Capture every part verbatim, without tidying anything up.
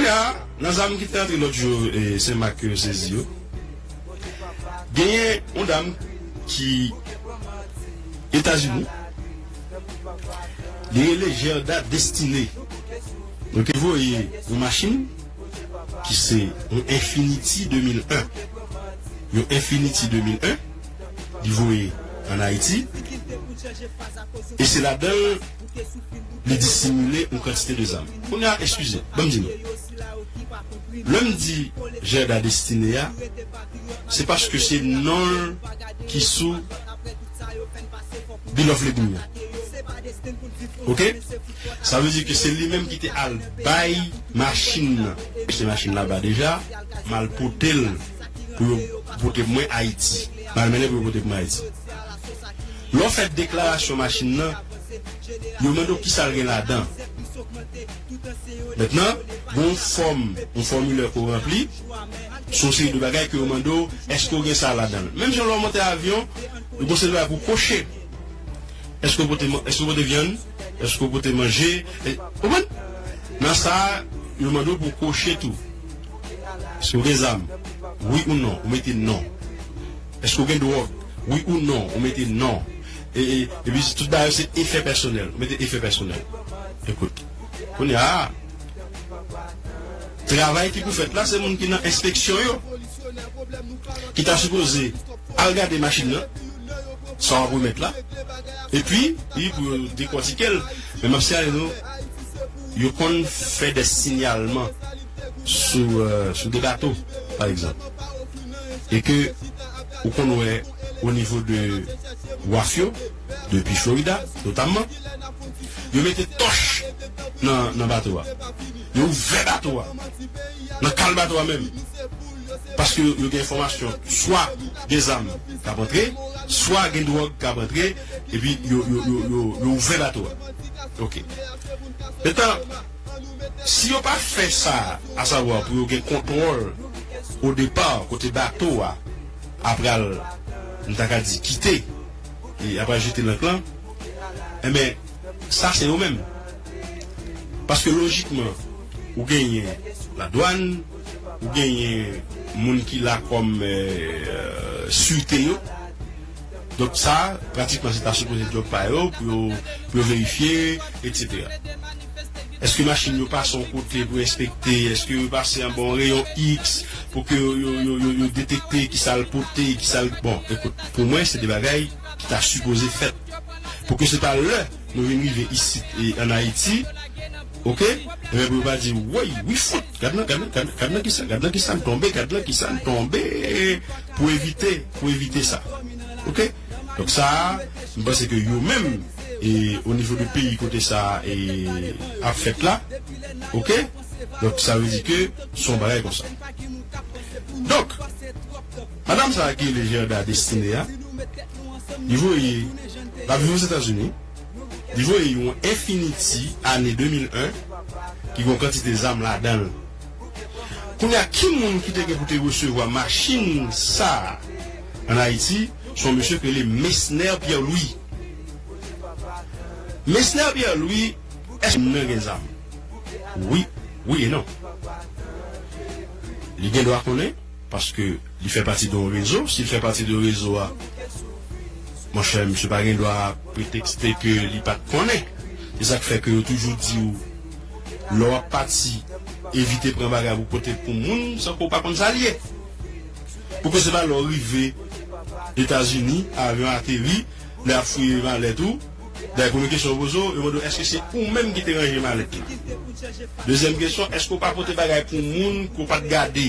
Ka, nan zam ki te antre lòt jou e Senmak ke yo sezi yo, genyen yon dam ki Etazini, li rele Gerda Destiné. Yo te voye yon machin ki se yon Infiniti de mil en. Yon Infiniti de mil en, li voye ann Ayiti. E se ladan l li disimile yon kantite de zam. Kounye a, eskize, ban m di nou. Lè m di Gerda Destiné a, se paske se non l ki sou Bill of Lading nan. Oke? Sa vle di ke se li menm ki te al bay machin nan. Achte machin laba deja, m al pote l pou yo pote mwen Ayiti. M al mennen pou yo pote pou mwen Ayiti. Lè w fè deklarasyon machin nan, yo mande w kisa l gen ladan. Mentnan, gon fòm, yon fòmilè ke w ranpli, se yon seri de bagay ke yo mande w, èske w gen sa ladan l. Menm jan lè w monte avyon, yo gon seri de bagay pou w koche. Èske w pote, èske w pote vyann? Èske w pote manje? E, w konprann? Nan sa a, yo mande w pou w koche tou. Èske w gen zam? Wi ou non? Ou mete non. Èske w gen dwòg? Wi ou non? Ou mete non. E, e, epi tout bagay yo se efè pèsonèl. Ou mete efè pèsonèl. Ekout. Kounye a, travay ki pou fèt la, se moun ki nan enspeksyon yo, ki ta sipoze al gade machin nan, sa w ap remèt la. Epi, wi, pou yo dekòtike l, men m ap siyale nou, yo konn fè de sinyalman sou, euh, sou de bato, pa egzanp. E ke ou konn wè o nivo de waf yo, depi Florida, notamman, yo mete tòch nan, nan bato a. Yo ouvè bato a. Nan kal bato a menm. Paske yo, yo gen enfòmasyon, swa gen zam k ap antre, swa gen dwòg k ap antre, epi yo, yo, yo, yo, yo ouvè bato a. Oke. Mentnan, si yo pa fè sa, asavwa pou yo gen kontwòl o depa, kote bato a apral, m ta ka di, kite, e apral jete lank lan, enben, sa se yo menm. Paske lojikman, ou genyen ladwàn, ou genyen moun ki la kòm, euh, sirte yo. Donk sa, pratikman, se ta sipoze djòb pa yo, pou yo, pou yo verifye, etsetera. Èske machin yo pase yon kote pou enspekte? Èske yo pase anba yon reyon X pou ke yo, yo, yo, yo, yo detekte kisa l pote, kisa l, bon, ekout, pou mwen, se de bagay ki ta sipoze fèt. Pou ke se pa lè nou vin rive isit e ann Ayiti, oke? Enben, pou yo pa di, woy, wi fout, gad nan, gad nan, gad nan, gad nan kisa, gad nan kisa n tonbe, gad nan kisa n tonbe, pou evite, pou evite sa. Oke? Donk sa a, m panse ke yo menm, e o nivo de peyi kote sa a, e ap fèt la, oke? Donk sa vle di ke se yon bagay konsa. Donk, madanm sa a ki rele Gerda Destiné a, li voye, l ap viv Ozetazini, li voye yon Infiniti ane de mil en ki gen yon kantite zam ladan l. Kounye a, ki moun ki te gen pou te resevwa machin sa a ann Ayiti? Se yon mesye ki rele Mesner Pierre Louis. Mesner Pierre Louis, èske moun nan gen zam? Wi, wi e non. Li gen dwa konnen, paske li fè pati de yon rezo. Si l fè pati de rezo a, monchè, misye pa gen dwa pretekste ke li pa t konnen. Se sa k fè ke yo toujou di w, lè w ap pati, evite pran bagay pou pote pou moun san ke w pa konn sa l ye. Pou ke se pa lè w rive Etazini, avyon ateri, lè y ap fouye malèt ou, dayè, premye kesyon yo poze w, yo mande w, èske se ou menm ki te ranje malèt la? Dezyèm kesyon, èske w pa pote bagay pou moun ke w pa t gade?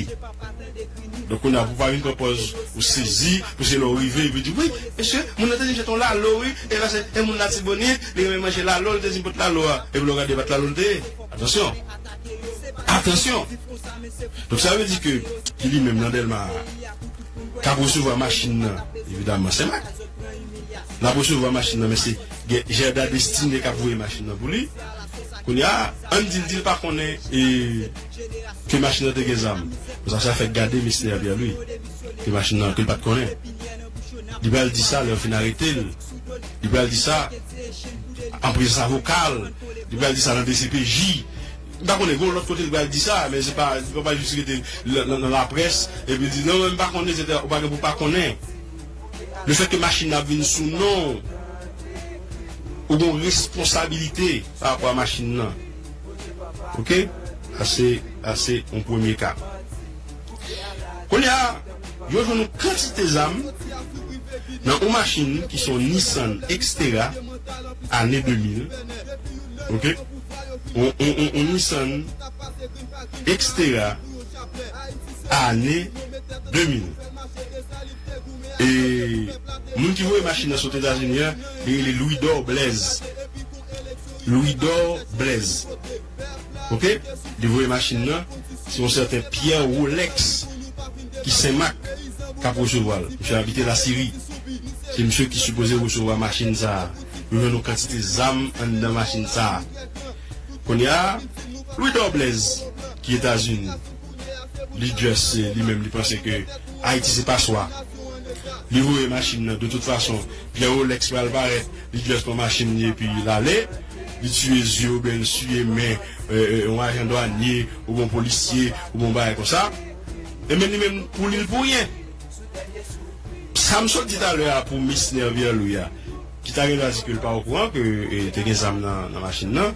Donk, kounye a, pou w pa vin pran pòz ou sezi, pou se lè w rive, epi w di, wi, mesye, moun nan te di m se t on lalo, wi, e paske e moun Latibonit, li renmen manje lalo, li te di m pot lalo a. Epi lè w gade, pa t lalo l te ye. Atansyon. Atansyon. Donk, sa vle di ke, ki li menm nan Dèlma a, k ap resevwa machin nan, evidaman, Senmak. L ap resevwa machin nan, men se gen Gerda Destiné k ap voye machin nan pou li. Kounye a, ann di l, di l pa konnen, e, ke machin nan te gen zam. Konsa, sa fè gade Mesner Pierre Louis, ke machin nan, ke l pa t konnen. Li pral di sa lè yo fin arete l. Li pral di sa an prezans avoka l. Li pral di sa nan D C P J. M pa konnen, gen yon lòt kote l pral di sa, men se pa, li pa pral jis rete nan, nan, nan laprès, epi l di, "Non, men m pa konnen, etsetera." Ou pa gen pou w pa konnen. Lefètke machin nan ap vin sou non w, ou gen yon responsabilite pa rapò a machin nan. Oke? Sa se, sa se yon premye ka. Kounye a, yo jwenn yon kantite zam nan yon machin ki se yon Nissan Xterra, ane de mil. Oke? Yon, yon, yon, yon Nissan Xterra, ane de mil. E moun ki voye machin nan sot Etazini an, li rele Louidor Blaise. Louidor Blaise. Oke? Li voye machin nan, se yon sèten Pierre Rolex ki Senmak k ap resevwa l. Misye abite Lasiri. Se misye ki sipoze resevwa machin sa a. Yo jwenn yon kantite zam anndan machin sa a. Kounye a, Louidor Blaise, ki Etazini, li just, eh, li menm, li panse ke Ayiti se paswa. Li voye machin nan, de tout fason, Pierre Rolex pral parèt, li just pran machin li epi l ale. Li tiye zye oubyen l siye men, eh, eh, yon ajan dwanye, oubyen yon polisye, oubyen yon bagay konsa. Ebyen, li menm, pou li, l pou ryen. Sa m sot di talè a pou Misner Pierre Louis a, ki ta gen dwa di ke l pa okouran ke, e, te gen zam nan, nan machin nan,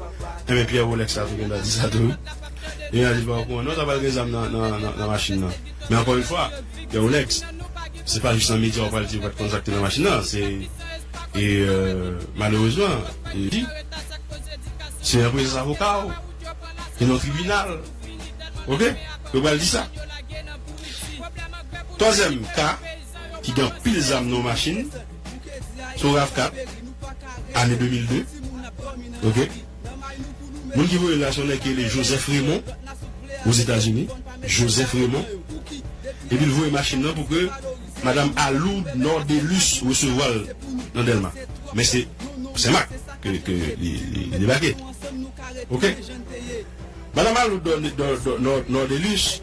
enben Pierre Rolex la tou gen dwa di sa tou. Li gen dwa di l pa okouran non, ta pral gen zam nan, nan, nan, nan machin nan. Men ankò yon fwa, Pierre Rolex, se pa jis nan medya ou pral di ou pa t konn sa k te nan machin nan. Se, e, e, malerezman, e, se an prezans avoka w, se nan tribinal. Oke? Yo pral di sa. Twazyèm ka, ki gen anpil zam nan yon machin, se yon rav kat, ane de mil de. Oke? Moun ki voye l la, se yon nèg ki rele Joseph Raymond, Ozetazini. Joseph Raymond. Epi l voye machin nan pou ke Madam Alourde Nordelus resevwa l nan Dèlma. Men se Senmak ke, ke li, li, li debake. Oke? Madam Alourde Nor-, Nor-, Nor-, Nordelus,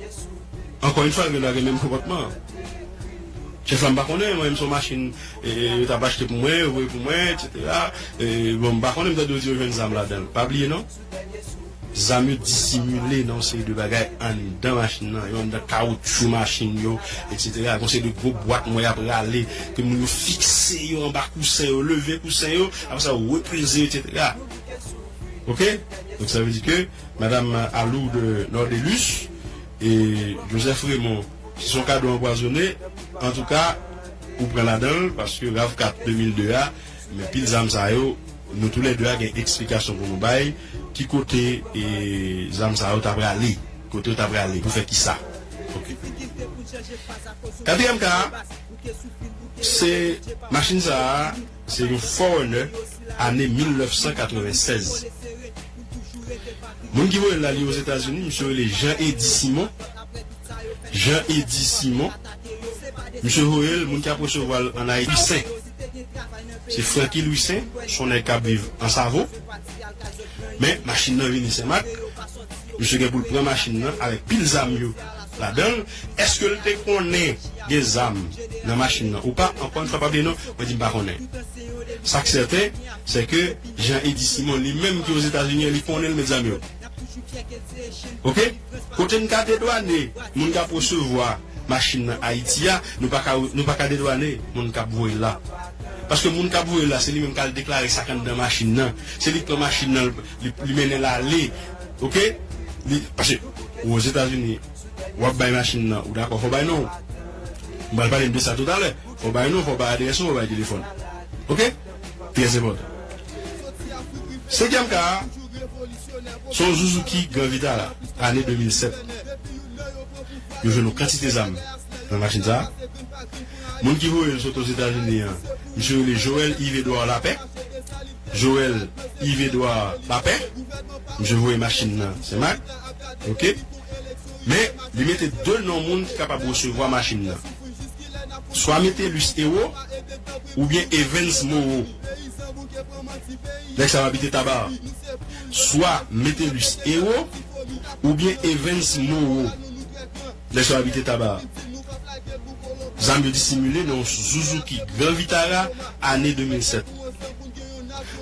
ankò yon fwa, l gen dwa gen menm konpòtman an. Chèf la, m pa konnen, mwen menm se yon machin, e, e, yo t ap achte pou mwen, yo voye pou mwen, etsetera. E, bon, m pa konnen, m tande yo di yo jwenn zam ladan l. Pa bliye non, zam yo disimile nan yon seri de bagay anndan machin nan, yo anndan kawoutchou machin yo, etsetera. Gon seri de gwo bwat mwen y ap rale, ke moun yo fikse yo anba kousen yo, leve kousen yo, apre sa yo repoze yo, etsetera. Oke? Donk, sa vle di ke Madam Alourde Nordelus e Joseph Raymond, si se yon kado anpwazonnen, antouka, ou pran ladan l, paske rav kat de mil de a, men pil zam sa yo, nou toulède a gen eksplikasyon pou nou bay, ki kote, e, zam sa yo ta prale, kote yo ta prale, pou fè kisa. Oke. Katriyèm ka a, se machin sa a, se yon Foreigner, ane mil nèf san katrevennsèz. Moun ki voye l la, li Ozetazini, misye rele Jean Eddy Simon. Jean Eddy Simon. Misye voye l, moun ki ap resevwa l ann Ayiti, Louisen. Se Francky Louisen, se yon nèg k ap viv Ansavo. Men, machin nan vini Senmak. Misye gen pou l pran machin nan avèk pil zam yo ladan l. Èske l te konnen gen zam nan machin nan ou pa? Ankò yon fwa, pa bliye non, mwen di m pa konnen. Sa k sèten, se ke Jean Eddy Simon, li menm ki Ozetazini an, li konnen l met zam yo. Oke? Kote n ka dedwane moun k ap resevwa machin nan Ayiti a, nou pa ka, nou pa ka dedwane moun k ap voye l la. Paske moun k ap voye l la, se li menm k al deklare sa k anndan machin nan. Se li k pran machin nan, li, li mennen l ale. Oke? Li, paske, Ozetazini, w ap bay machin nan, ou dakò, fò w bay non w. M pral pale de sa toutalè. Fò w bay non w, fò w bay adrès ou, fò w bay telefòn. Oke? Trè enpòtan. Senkyèm ka a, se yon Suzuki Grand Vitara, ane de mil sèt. Yo jwenn yon kantite zam nan machin sa a. Moun ki voye l sot Ozetazini an, misye rele Joël Yves Edouard Lapin. Joël Yves Edouard Lapin. Misye voye machin nan Senmak. Oke? Men, li mete de non moun ki kapab resevwa machin nan. Swa Metellus Hérault oubyen Evens Moreau. Nèg sa yo abite Taba. Swa Metellus Hérault oubyen Evens Moreau. Nèg sa yo abite Taba. Zam yo disimile nan yon Suzuki Grand Vitara ane de mil sèt.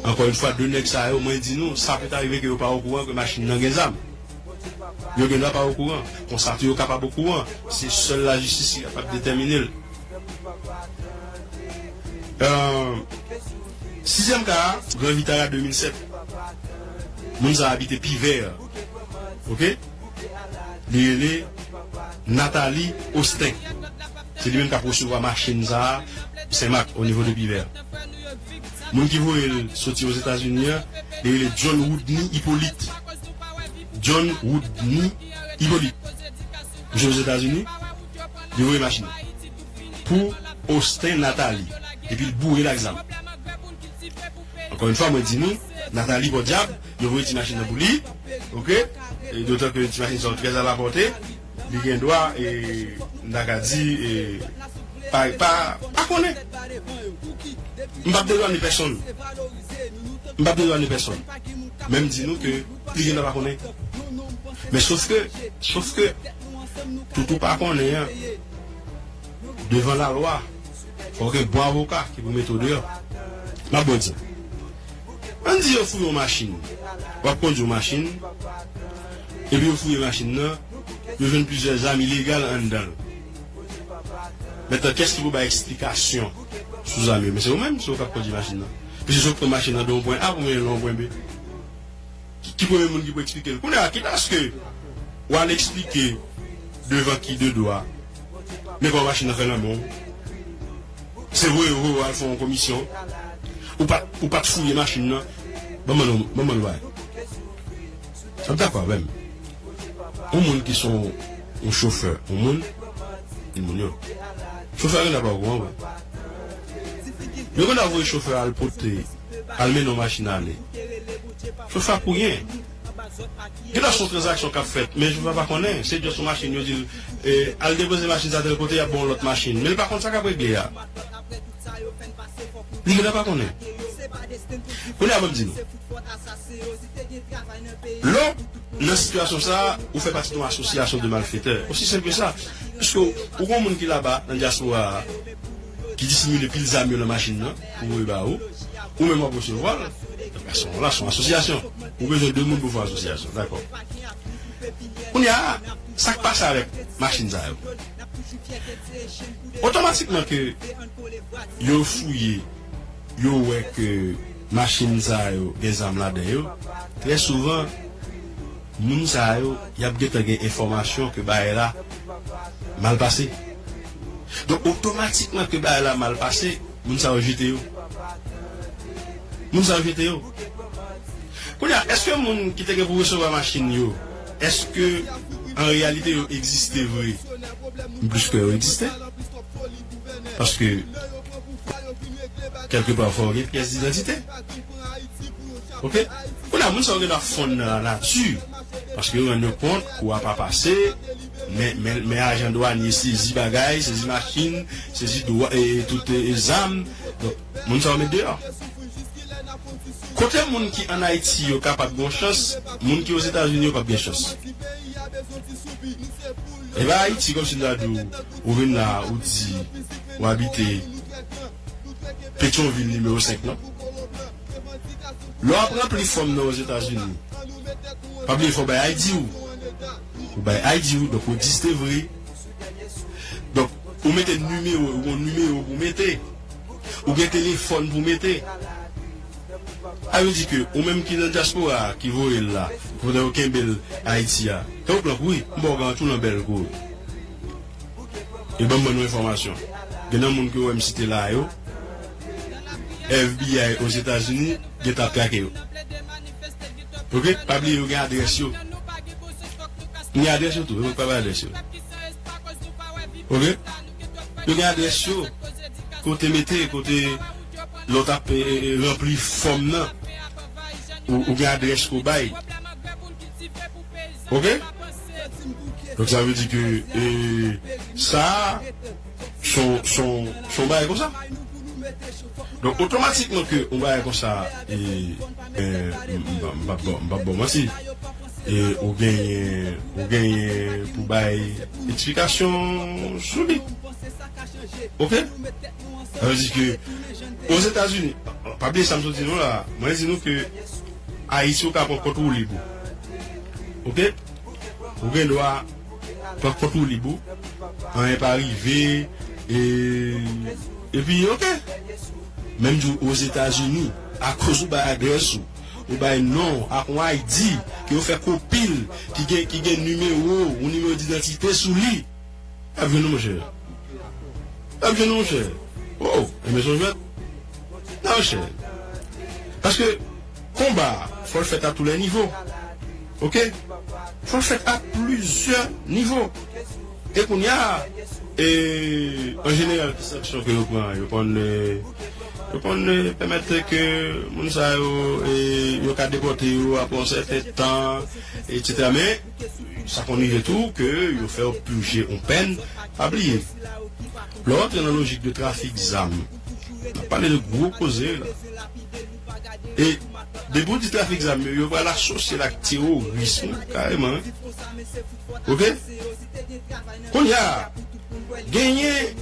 Ankò yon fwa, de nèg sa yo, mwen di nou, sa pèt arive ke yo pa okouran ke machin nan gen zam. Yo gen dwa pa okouran. Konsa tou yo kapab okouran. Se sèl lajistis ki kapab detèmine l. Euh, Sizyèm ka a, Gran Vitara de mil sèt. Moun sa a abite Pivè. Oke? Li rele Nathalie Austin. Se li menm k ap resevwa machin sa a, Senmak, o nivo de Pivè. Moun ki voye l soti Ozetazini an, li rele John Woodney Hyppolite. John Woodney Hyppolite. Misye Ozetazini, li voye machin nan pou Austin Nathalie. Epi l boure l ak zam. Ankò yon fwa, mwen di nou, Nathalie podyab, yo voye ti machin nan pou li. Oke? E dotan ke ti machin sa yo trè alapòte, li gen dwa, e, m ta ka di, e, pa, pa, pa konnen. M p ap dedwanye pèsonn. M p ap dedwanye pèsonn. Men m di nou ke li gen dwa pa konnen. Men sof ke, sof ke, tout ou pa konnen an, devan lalwa, fò w gen bon avoka ki pou mete w deyò. M ap bon di. Ann di yo fouye yon machin. W ap kondui yon machin, epi yo fouye machin nan, yo jwenn plizyè zam ilegal anndan l. Mentnan, kiyès ki pou bay eksplikasyon sou zam yo? Men se ou menm, se ou k ap kondui machin nan. Piske se ou k pran machin nan de yon pwen A pou mennen l nan yon pwen B. Ki, ki premye moun ki pou eksplike l? Kounye a, kitaske w al eksplike devan ki de dwa, men kòman machin nan fè nan men w. Se vre, vre, w al fè yon komisyon. Ou pa t, ou pa t fouye machin nan. Ban m ban nou, ban m ban nou bagay. Sa m dakò avè m. Yon moun ki se yon, yon chofè, yon moun, moun yo. Chofè a gen dwa pa okouran, vre. Yo gen dwa voye chofè a al pote, al mennen yon machin ale. Chofè a pou ryen. Gen dwa se yon tranzaksyon k ap fèt, men chofè a pa konnen. Se just yon machin, yo di l, e, al depoze machin sa tèl kote, y ap ba w yon lòt machin. Men l pa konn sa k ap regle a. Li gen dwa pa konnen. Kounye a, ban m di nou. Lè w nan sitiyasyon sa a, ou fè pati de yon asosyasyon de malfetè. Osi senp ke sa. Piske ou gen yon moun ki laba, nan dyaspora a, ki disimile pil zam yo nan machin nan, pou voye ba ou, ou menm w ap resevwa l. Donk, se yon, la, se yon asosyasyon. Ou bezwen de moun pou fè asosyasyon, dakò. Kounye a, sa k pase avèk machin sa yo? Otomatikman ke yo fouye, yo wè ke machin sa yo gen zam ladan yo, trè souvan, moun sa yo, y ap gentan gen enfòmasyon ke bagay la mal pase. Donk, otomatikman ke bagay la mal pase, moun sa yo jete yo. Moun sa yo jete yo. Kounye a, èske moun ki te gen pou resevwa machin yo, èske an reyalite yo egziste vre? M plis kwè yo egziste. Paske, kèlkepa, fò w gen pyès didantite. Oke? Kounye a, moun sa yo gen dwa fonn nan lanati. Paske yo rann yo kont, kou a pa pase, men, men, men ajan dwanye sezi bagay, sezi machin, sezi dwa, e, e, tout, e, e, zam. Donk, moun sa yo met deyò. Kote moun ki ann Ayiti yo kapab gen yon chans, moun ki Ozetazini yo p ap gen chans. E pa Ayiti, kòmsi m ta di w, ou vin la, ou di, ou abite Petyonvil nimewo senk, non? Lè w ap ranpli fòm nan Ozetazini, pa bliye fò w bay I D w. Ou bay I D w, donk ou egziste vre. Donk, ou mete nimewo, ou gon nimewo pou mete. Ou gen telefòn pou mete. Sa vle di ke ou menm ki nan dyaspora a, ki voye l la, pou yo kenbe l Ayiti a, tan ou pran kouri, m ba w garanti w nan bèl kouri. E ban m ban nou enfòmasyon. Gen nan moun ke w wè m site la a yo, F B I Ozetazini gentan ap trake yo. Oke? Pa bliye yo gen adrès yo. Gen adrès yo tou, yo pa bay adrès yo. Oke? Yo gen adrès yo. Kote mete, kote lè w t ap, e, e, e, ranpli fòm nan. Ou, ou gen adrès ke w bay. Oke? Donk, sa vle di ke, e, sa, se yon, se yon, se yon bagay konsa. Donk, otomatikman ke yon bagay konsa, e, e, m, m, m p ap ba w, m p ap ba w manti. E, ou genyen, ou genyen pou bay eksplikasyon sou li. Oke? Sa vle di ke, Ozetazini, pa bliye sa m sot di nou la, mwen di nou ke Ayiti, ou ka pran kont ou lib. Oke? Ou gen dwa pran kont ou lib ou, anyen pa rive, e, epi, oke. Menm di w Ozetazini, akoz ou bay adrès ou, ou bay non ak yon I D ke yo fè kopi l, ki gen, ki gen nimewo, yon nimewo didantite sou li. Y ap jwenn ou, monchè. Y ap jwenn ou, monchè. Oh, enben se yon jwèt. Non, monchè. Paske konba a, fò l fèt à tous les niveaux. Oke? Fò l fèt à plusieurs niveaux. E kounye a, e, an jeneral, ki sanksyon ke yo pran? Yo konn, e, yo konn, e, pèmèt ke moun sa yo, e, yo ka depòte yo apre yon sèten tan, etsetera. Men, sa konn rive tou ke yo fè w pije yon pèn. Pa bliye, lè w antre nan lojik de trafik zam, n ap pale de gwo koze la. E depi w di trafik zam, yo, yo pral asosye l ak teworism, kareman, wi. Oke? Kounye a, genyen,